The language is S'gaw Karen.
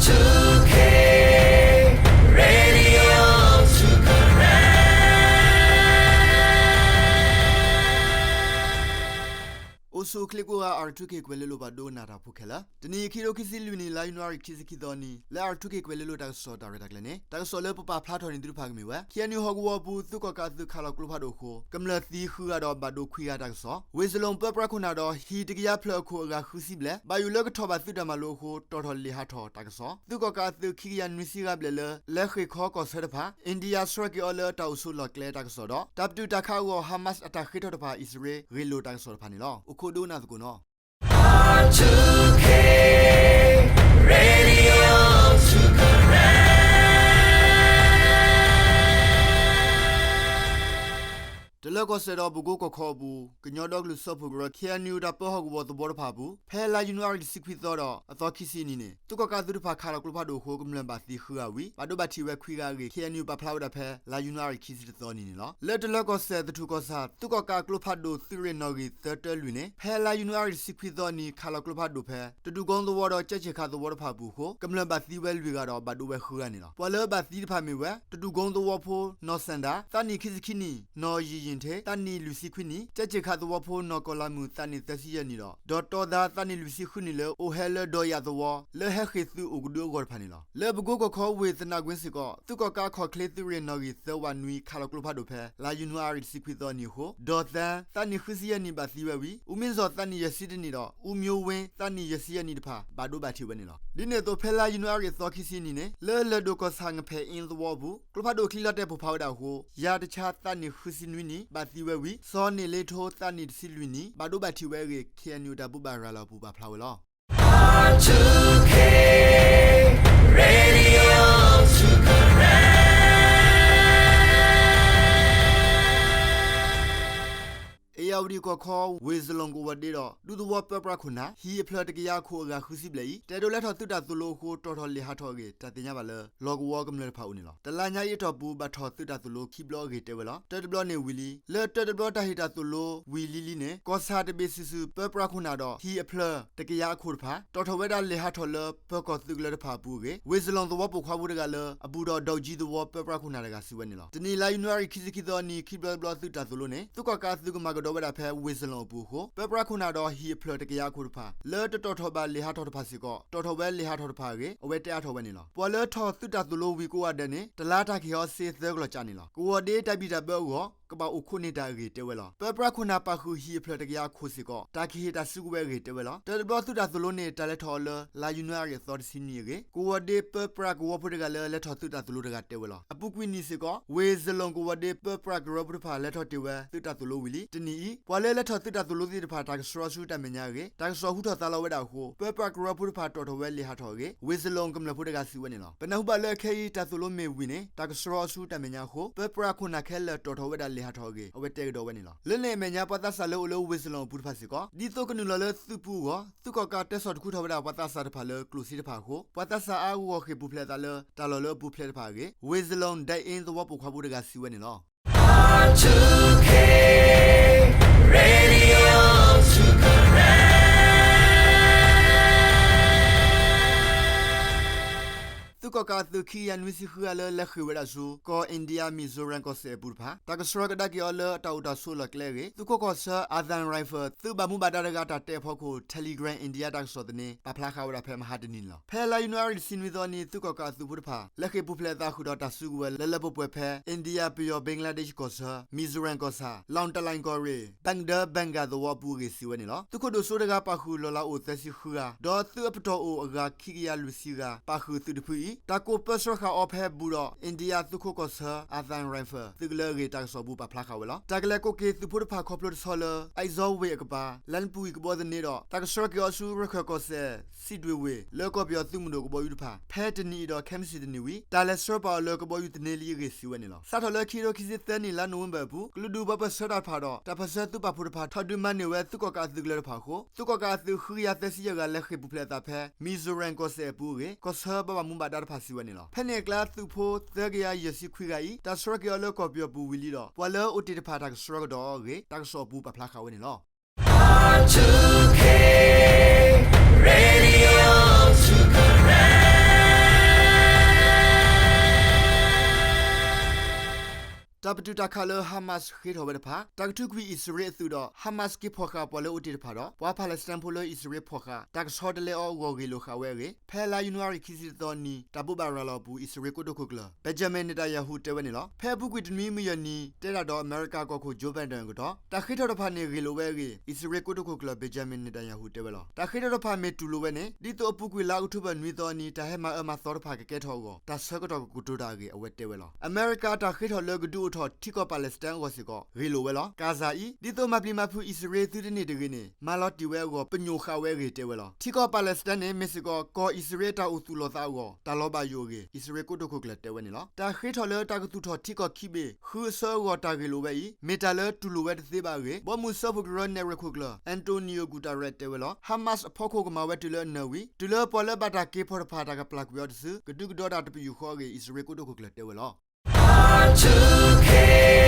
R two K, Radio two Karen. အိၣ်ဆူၣ်အိၣ်ချ့ကိးဂၤ R two K ကွဲၤလ့လိၤ ပှၤဒိကနၣ်တၢ်ဖိခဲလၢာ်, တနံၤအံၤ ခံထိခံဆံလွံၢ်နံၣ် လါယနူၤအါရံၤ ခံဆံခံသီနံၤ လၢ R two K ကွဲၤလ့လိၤ တၢ်ကစီၣ်တၢ်ရဲၣ်တၢ်ကျဲၤန့ၣ် တၢ်ကစီၣ်လၢပပာ်ဖျါထီၣ်န့ၢ်သုတဖၣ်ကမ့ၢ်ဝဲ ခ့ၣ်အဲၣ်ယူၣ် ဟီၣ်ကဝီၤပူၤ သုးကီၣ်ကးအသုးခးလီၤကျိဖးဒိၣ်အဃိ ကမျၢၢ်သံဃုဂၤဒီးဘၣ်ဒိခွံဂၤတၢ်ကစီၣ်, ဝ့ၢ်စလီၣ်ပၢပြးခိၣ်နၢ်ဒီးဟံၣ်တကယၤဖျၢၣ်အခိၣ်အဂၤဃုဆံဘျဲၣ် ဘၣ်ယိၣ်လၢကထီၣ်ဘၣ်သုးတၢ်မၤလိအဃိ တီၣ်ထီၣ်လံာ်ဟးထီၣ်တၢ်ကစီၣ်, သုးကီၣ်ကးအသုးခံကယၤနွံဆံဂၤဘျဲၣ်လၢ လဲၤဃ့ၢ်ခီကီၢ်ဆၢတဖၣ် India ဆှၢက့ၤအီၤလၢတၢ်အိၣ်ဆိးလီၢ်ကျဲတၢ်ကစီၣ်ဒီး တၢ်ပတုာ်တၢ်ခးအဂီၢ် Hamas အတၢ်ဃ့ထီၣ်တဖၣ် အံၣ်စရ့လးဂ့ၢ်လိာ်တၢ်ကစီၣ်တဖၣ်န့ၣ်လီၤ. အိၣ်ခိးဒိကနၣ်သကိးနီၤ. R two K, Radio two Karen. တလၢကီၢ်စဲၣ်ဒီးပကိကီၢ်ခီအပူၤ ကညီဒီကလုာ်စၢဖှိၣ်ကရၢ ခ့ၣ်အဲၣ်ယူၣ် တၢ်ပၢဟီၣ်ကဝီၤသဝီတဖၣ်အပူၤ ဖဲလါယနူၤအါရံၤတဆံခွံသီဒီးအသီခံဆံအနံၤန့ၣ် သုးကီၣ်ကးအသုးတဖၣ်ခးလီၤကျိဖးဒိၣ်အဃိ ကမျၢၢ်ဘၣ်သံဃုဂၤဝံၤ ဘၣ်ဒိဘၣ်ထံးဝဲခွံဂၤအဂ့ၢ် ခ့ၣ်အဲၣ်ယူၣ် ပာ်ဖျါဝဲဒၣ်ဖဲ လါယနူၤအါရံၤခံဆံတသီအနံၤန့ၣ်လီၤ. လၢတလၢကီၢ်စဲၣ် သထူၣ်ကီၢ်ဆၣ် သုးကီၣ်ကးအကျိဖးဒိၣ်သုးရ့ၣ်နီၣ်ဂံၢ်သၢတၢလွံၢ်န့ၣ် ဖဲလါယနူၤအါရံၤတဆံခွံသီအနံၤ ခးလီၤကျိဖးဒိၣ်ဖဲ တဒူၣ်ကိသဝီဒီးကၠဲၣ်ဆ့ၣ်ခးသဝီတဖၣ်အပူၤအဃိ ကမျၢၢ်ဘၣ်သံဝဲလွံၢ်ဂၤဒီးဘၣ်ဒိဝဲဃုဂၤန့ၣ်လီၤ. ပှၤလၢဘၣ်သံတဖၣ်မ့ၢ်ဝဲ တဒူၣ်ကိသဝီဖိ နီၢ်စၣ်ဒၣ် သးနံၣ်ခံဆံခံနံၣ်, နီၢ်ယံၣ်ယံၣ်ထ့ သးနံၣ်လွံၢ်ဆံခွံနံၣ်, ကၠဲၣ်ဆ့ၣ်ခးသဝီဖိ နီၢ်ကီၢ်လၤမုၣ် သးနံၣ်သၢဆံယဲၢ်နံၣ်ဒီး ဒီးတီသး သးနံၣ်လွံၢ်ဆံဃုနံၣ်လၢအိၣ်ဟဲလၢဒီးယၣ်သဝီ လၢဟဲဃ့ၢ်သုးအိၣ်ကဒုအဂီၢ်တဖၣ်န့ၣ်လီၤ. လၢပကိကီၢ်ခီဝ့ၢ်သနာ်ကွ့စ့ၢ်ကီး သုးကီၣ်ကးအခီၣ်ချ့သုးရ့ၣ်နီၣ်ဂံၢ်သၢဝးနွံ ခးလီၤကျိဖးဒိၣ်ဖဲ လါယနူၤအါရံၤတဆံခွံသီအနံၤအဃိ ဒီးသၢ သးနံၣ်ဃုဆံယဲၢ်နံၣ်ဘၣ်သံဝဲဝံၤ အူမ့ၣ်စီၣ် သးနံၣ်ယဲၢ်ဆံတနံၣ်ဒီး အူမၠိဝ့ သးနံၣ်ယဲၢ်ဆံယဲၢ်နံၣ်တဖၣ် ဘၣ်ဒိဘၣ်ထံးဝဲန့ၣ်လီၤ. ဒ်န့ၣ်အသိး ဖဲလါယနူၤအါရံၤအသီခံဆံနံၤန့ၣ် လၢလၢၢ်ဒိၣ်ကီၢ်ဆၣ် ငဖဲၣ်အ့သဝီအပူၤ ကျိဖးဒိၣ်ချံလီၤတဲာ်ပိၢ်ဖးဝဲဒၣ်အဃိ ယါတဆါ သးနံၣ်ဃုဆံနွံနံၣ် ဘၣ်သံဝဲဝံၤ စီၤန့ၣ်လ့ထိ သးနံၣ်တဆံလွံၢ်နံၣ် ဘၣ်ဒိဘၣ်ထံးဝဲအဂ့ၢ် ခ့ၣ်အဲၣ်ယူၣ် တၢ်ဘိးဘၣ်ရၤလီၤအပူၤပာ်ဖျါဝဲလီၤ. R two K, Radio two Karen. အ့ၣ်ယၣ်ဝတံၣ်ကီၢ်ခီ ဝ့ၢ်စလီၣ်ကဝီၤဒ့ဒီး ဒူသဝီပၢပြးခိၣ်နၢ် ဟံၣ်အဖျၢၣ်တကယၤအခိၣ်အဂၤဃုဆံဘျဲၣ်အံၤ တဲဒိးလဲၤထီၣ်သုးတၢ်သိၣ်လိအဃိ တီၣ်ထီၣ်လံာ်ဟးထီၣ်အဂ့ၢ် တၢ်သ့ၣ်ညါဘၣ်လၢ လီၢ်ကဝီၤကမျၢၢ်တဖၣ်အအိၣ်န့ၣ်လီၤ. တလါညါအံၤအတီၢ်ပူၤ ဘၣ်ထီၣ်သုးတၢ်သိၣ်လိခံဘျီအဂ့ၢ်တဲဝဲလီၤ. တၢတဘျီန့ၣ်ဝံၤလံ. လၢတၢတဘျီတၢ်ဟ့ၣ်တၢ်သိၣ်လိဝံၤလံလံန့ၣ် ကီၢ်ဆၣ်တဘ့ၣ်စုာ်စုာ် ပၢပြးခိၣ်နၢ်ဒီး ဟံၣ်အဖျၢၣ်တကယၤအခိၣ်တဖၣ် တီၣ်ထီၣ်ဝဲဒၣ်လံာ်ဟးထီၣ်လၢပၢၤကီၢ်သုးကလၢၤတဖၣ်အပူၤအဂ့ၢ် ဝ့ၢ်စလီၣ်သဝီပိာ်ခွါဖိတဂၤလၢ အဘူးဒီးဒိၣ်ကၠံသဝီပၢပြးခိၣ်နၢ်တဂၤစံးဝဲန့ၣ်လီၤ. တနံၤလါယနူၤအါရံၤခံဆံခံသီအနံၤ ခံဘျီတဘျီသုးတၢ်သိၣ်လိန့ၣ် သုးကီၣ်ကးအသုးကမၤကဒီးဝဲဒၣ်ဖဲ ဝ့ၢ်စလီၣ်အပူၤအဃိ ပၢပြးခိၣ်နၢ်ဒီးဟံၣ်အဖျၢၣ်တကယၤအခိၣ်တဖၣ် လၢတတီၣ်ထီၣ်ဘၣ်လံာ်ဟးထီၣ်တဖၣ်စ့ၢ်ကီး တီၣ်ထီၣ်ဝဲလံာ်ဟးထီၣ်တဖၣ်အဂ့ၢ် အဝဲတဲအါထီၣ်ဝဲန့ၣ်လီၤ. ပှၤလၢထီၣ်သုးတၢ်သိၣ်လိဝံၤကိးဂၤဒဲးန့ၣ် တလါတၢ်ကဟ့ၣ်အီၤစ့သၢကလီၢ်ကၠးန့ၣ်လီၤ. ကဝီၤဒ့တၢ်ဘံၣ်တၢ်ဘၢအဂီၢ် ကဘၣ်အိၣ်ခိးန့ၢ်တၢ်အဂ့ၢ်တဲဝဲလီၤ. ပၢပြးခိၣ်နၢ်ပာ်ဃုာ်ဟံၣ်အဖျၢၣ်တကယၤအခိၣ်စ့ၢ်ကီး တၢ်ကဟ့ၣ်တၢ်စုကဝဲၤအဂ့ၢ်တဲဝဲလီၤ. တၢတဘျီသုးတၢ်သိၣ်လိန့ၣ် တၢ်လဲၤထီၣ်အီၤလၢလါယနူၤအါရံၤအသီတဆံနံၤအဂ့ၢ် ကဝီၤဒ့ပၢပြးကဝီၤဖိတဂၤလၢလဲၤထီၣ်သုးတၢ်သိၣ်လိတဂၤတဲဝဲလီၤ. အပူၤကွံာ်နံၣ်စ့ၢ်ကီး ဝ့ၢ်စလီၣ်ကဝီၤဒ့ပၢပြးကရၢဖိတဖၣ် လဲၤထီၣ်တ့ၢ်ဝဲသုးတၢ်သိၣ်လိဝံၤလံ. တနံၤအံၤ ပှၤလၢလဲၤထီၣ်သုးတၢ်သိၣ်လိသ့ၣ်တဖၣ် တၢ်ကဆှီဆူတၢ်မဲာ်ညါအဂ့ၢ် တၢ်ကဆှီဟူထီၣ်သါလီၤဝဲဒၣ်အဃိ ပၢပြးကရၢဖိတဖၣ်တီၣ်ထီၣ်ဝဲလံာ်ဟးထီၣ်အဂ့ၢ် ဝ့ၢ်စလီၣ်ကမျၢၢ်ဖိတဂၤစံးဝဲန့ၣ်လီၤ. ပနၢ်ဟူဘၣ်လၢခဲအံၤ တၢ်သိၣ်လိမ့ၢ်ဝံၤန့ၣ် တၢ်ကဆှီဆူတၢ်မဲာ်ညါအဃိ ပၢပြးခိၣ်နၢ်ခဲလၢာ်တီၣ်ထီၣ်ဝဲဒၣ်လံာ်ဟးထီၣ်အဂ့ၢ် အဝဲတဲကဒီးဝဲန့ၣ်လီၤ. လၢန့ၣ်အမဲာ်ညါ ပှၤသးစၢ်လၢအိၣ်လၢဝ့ၢ်စလီၣ်အပူၤတဖၣ်စ့ၢ်ကီး ဒ်သိးကနုာ်လီၤလၢသုးပူၤအဂီၢ် သုးကီၣ်ကးတဲဆီၣ်တခူထီၣ်ဝဲဒၣ်ပှၤသးစၢ်တဖၣ်လၢကျိၣ်စ့တဖၣ်အဃိ ပှၤသးစၢ်အါအါဂီၢ်ဂီၢ်ဃ့ၢ်ပူၤဖျဲးအသးလၢ တၢ်လီၢ်လၢအပူၤဖျဲးတဖၣ်အဂ့ၢ် ဝ့ၢ်စလီၣ်ဒဲအ့သဝီပိာ်ခွါဖိတဂၤစံးဝဲန့ၣ်လီၤ. R two K, Radio two Karen. သုးကီၣ်ကးအသုးခံကယၤနွံဆံဃုဂၤလၢလဲၤဃ့ၢ်ဝဲဒၣ်ဆူ ကီၢ် India Mizoram ကီၢ်စဲၣ်အပူၤတဖၣ် တၢ်ကဆှီကဒါက့ၤအီၤလၢအတၢ်အိၣ်တၢ်ဆိးအလီၢ်ကျဲအဂ့ၢ် သုးခိးကီၢ်ဆၢ Ardhan Rifle သုးဘၣ်မူဘၣ်ဒါတဂၤတၢ်တဲအဖီခိၣ် Telegram India တၢ်ကစီၣ်သန့ ပာ်ဖျါဃာ်ဝဲဒၣ်ဖဲမဟါတနံၤန့ၣ်လီၤ. ဖဲလါယနူၤအါရံၤတဆံနွံသီနံၤ သုးကီၣ်ကးအသုးဖိတဖၣ် လဲၤဃ့ၢ်ပူၤဖျဲးအသးဃုာ်ဒီးတၢ်စုကဝဲၤလၢလၢပှဲၤပှဲၤဖဲ India ပယီၤ Bangladesh ကီၢ်ဆၢ Mizoram ကီၢ်ဆၣ် Lawngtlai ကီၢ်ရ့ၣ် Bangda Banga သဝီအပူၤအဂ့ၢ် စံးဝဲန့ၣ်လီၤ. သုးခိၣ်ဒိၣ်စိတဂၤပာ်ဃုာ်လီၢ်လၤအိၣ်သၢဆံဃုဂၤ ဒီးသုးအပတီၢ်အိၣ်အဂၤခံကယၤလွံၢ်ဆံဂၤ ပာ်ဃုာ်သုးတဖုအံၤ တၢ်ကိးပၢဆှၢဃာ်အီၤဖဲဘူးဒီး India သုးခိးကီၢ်ဆၢ Ardhan Rifle သုးကလၢၤအဂ့ၢ် တၢ်ကစီၣ်ပူၤပာ်ဖျါဃာ်ဝဲလီၤ. တၢ်ကလဲၤကိးက့ၤသုးဖိတဖၣ်ခီဖျိတဆီလၢ Aizawl ဝ့ၢ်အကပၤ လါနပူၤဝံၤကဘီသန့ဒီး တၢ်ကဆှၢက့ၤအီၤဆူရခၢၣ်ကီၢ်စဲၣ် စံးတွ့ၣ်ဝ့ၢ် လၢကီၢ်ပယီၤသုးမုၢ်ဒိၣ်ကဘီယူၤတဖၣ် ဖဲတနံၤအံၤဒီးခဲမုၢ်ဆ့ၣ်တနံၤဝံၤ တၢ်လဲၤဆှၢပာ်အီၤလၢကဘီယူၤသန့လံအဂ့ၢ် စံးဝဲန့ၣ်လီၤ. စးထီၣ်လၢခံကထိခံဆံသၢနံၣ် လါနိၣ်ဝ့ဘၢၣ်အပူၤ ကလုာ်ဒူၣ်ပှၤပၢၢ်ဆၢတၢ်တဖၣ်ဒီး တၢ်ပၢၢ်ဆၢသုးပာ်ဖှိၣ်တဖၣ် ထီၣ်ဒုးမၤန့ၢ်ဝဲသုးကီၣ်ကးအသုးကလၢၤတဖၣ်အဃိ သုးကီၣ်ကးအသုးဃုကယၤသၢဆံယဲၢ်ဂၤ လဲၤဃ့ၢ်ပူၤဖျဲးအသးဖဲ Mizoram ကီၢ်စဲၣ်အပူၤအဂ့ၢ် ကီၢ်ဆၢပှၤဘၣ်မူဘၣ်ဒါတဖၣ် စံးဝဲန့ၣ်လီၤ. ဖဲန့ၣ်အကျါ သုးဖိသၢကယၤယဲၢ်ဆံခွံဂၤအံၤ တၢ်ဆှၢက့ၤအီၤလၢကီၢ်ပယီၤပူၤဝံၤလံဒီး ပှၤလၢအအိၣ်တ့ၢ်တဖၣ် တၢ်ကဆှၢကဒီးအီၤအဂ့ၢ် တၢ်ကစီၣ်အပူၤပာ်ဖျါဃာ်ဝဲန့ၣ်လီၤ. R two K, Radio two Karen. ပတုာ်တၢ်ခးလၢ Hamas ဃ့ထီၣ်ဝဲတဖၣ်, တၢ်ကထုးကွံာ်အံၣ်စရ့လးအသုးဒီး Hamas က့ၤဖီၣ်ဃာ်ပှၤလၢအအိၣ်တ့ၢ်တဖၣ်ဒီး ပှၤ Palestine ဖိလၢအံၣ်စရ့လးဖီၣ်ဃာ် တၢ်ကဆီတလဲအီၤအဂီၢ်ဂ့ၢ်လိာ်ဃာ်ဝဲအဂ့ၢ် ဖဲလါယနူၤအါရံၤခံဆံသီနံၤ တၢ်ဘိးဘၣ်ရၤလီၤအပူၤ အံၣ်စရ့လးကိတိာ်ခိၣ်ကျၢၢ် Benjamin Netanyahu တဲဝဲန့ၣ်လီၤ. ဖဲအပူၤကွံာ်တနွံမုၢ်ယဲၢ်နံၤ တဲတၢ်ဒီးအမဲရကၤကီၢ်ခိၣ် Joe Biden အကတီၢ် တၢ်ဃ့ထီၣ်တဖၣ်န့ၣ်ဂ့ၢ်လိာ်ဝဲအဂ့ၢ် အံၣ်စရ့လးကိတိာ်ခိၣ်ကျၢၢ် Benjamin Netanyahu တဲဝဲလီၤ. တၢ်ဃ့ထီၣ်တဖၣ်မ့ၢ်တူၢ်လိာ်ဝဲန့ၣ် ဒ်သိးအပူၤကွံာ်လါအီးကထိဘၢၣ်နွံသီအနံၤ တၢ်ဟဲမၤအၢမၤသီတဖၣ်ကကဲထီၣ်အဂီၢ် တၢ်ဆၢကတီၢ်ကကတိၤတၢ်အဂ့ၢ် အဝဲတဲဝဲလီၤ. အမဲရကၤတၢ်ဃ့ထီၣ်လၢကဒုးအိၣ်ထီၣ်ထံကီၢ် Palestine အဂီၢ်စ့ၢ်ကီး ဂ့ၢ်လိာ်ဝဲလီၤ. Gaza အံၤ ဒ်သိးမၤပျံၤမၤဖုးအံၣ်စရ့လးသုတန့ၢ်တဂ့ၤန့ၣ် မၤလီၤတံၢ်ဝဲအဂီၢ် ပညိၣ်ဃာ်ဝဲအဂ့ၢ်တဲဝဲလီၤ. ထံကီၢ် Palestine န့ၣ် မ့ၢ်စ့ၢ်ကီးကီၢ်အံၣ်စရ့လးတၢ်အိၣ်သူၣ်လီၤသးအဂီၢ် တၢ်လီၤဘၣ်ယိၣ်အဂ့ၢ် အံၣ်စရ့လးကိတိာ်ခိၣ်ကျၢၢ်တဲဝဲန့ၣ်လီၤ. တၢ်ဃ့ထီၣ်လၢတၢ်ကသူၣ်ထီၣ်ထံကီၢ်ခံဘ့ၣ် ဃုအဆၢအဂီၢ်တၢ်ဂ့ၢ်လိာ်ဝဲအံၤ မ့ၢ်တၢ်လၢတူၢ်လိာ်ဝဲတသ့ဘၣ်အဂ့ၢ် ဘီမုၢ်စၢဖှိၣ်ကရၢနဲၣ်ရွဲၣ်ခိၣ်ကျၢၢ် Antonio Guterres တဲဝဲလီၤ. Hamas အဖီခိၣ်ကမၤဝဲတုၤလၢအနၢၤဝံၤ တုၤလၢပှၤလၢဘၣ်တၢ်က့ၤဖီၣ်တဖၣ်တၢ်ကပျၢ်ကွံာ်အီၤတစု ကဒုးကဒီးတၢ်တပယူာ်ဃီအဂ့ၢ် အံၣ်စရ့လးကိတိာ်ခိၣ်ကျၢၢ်တဲဝဲလီၤ.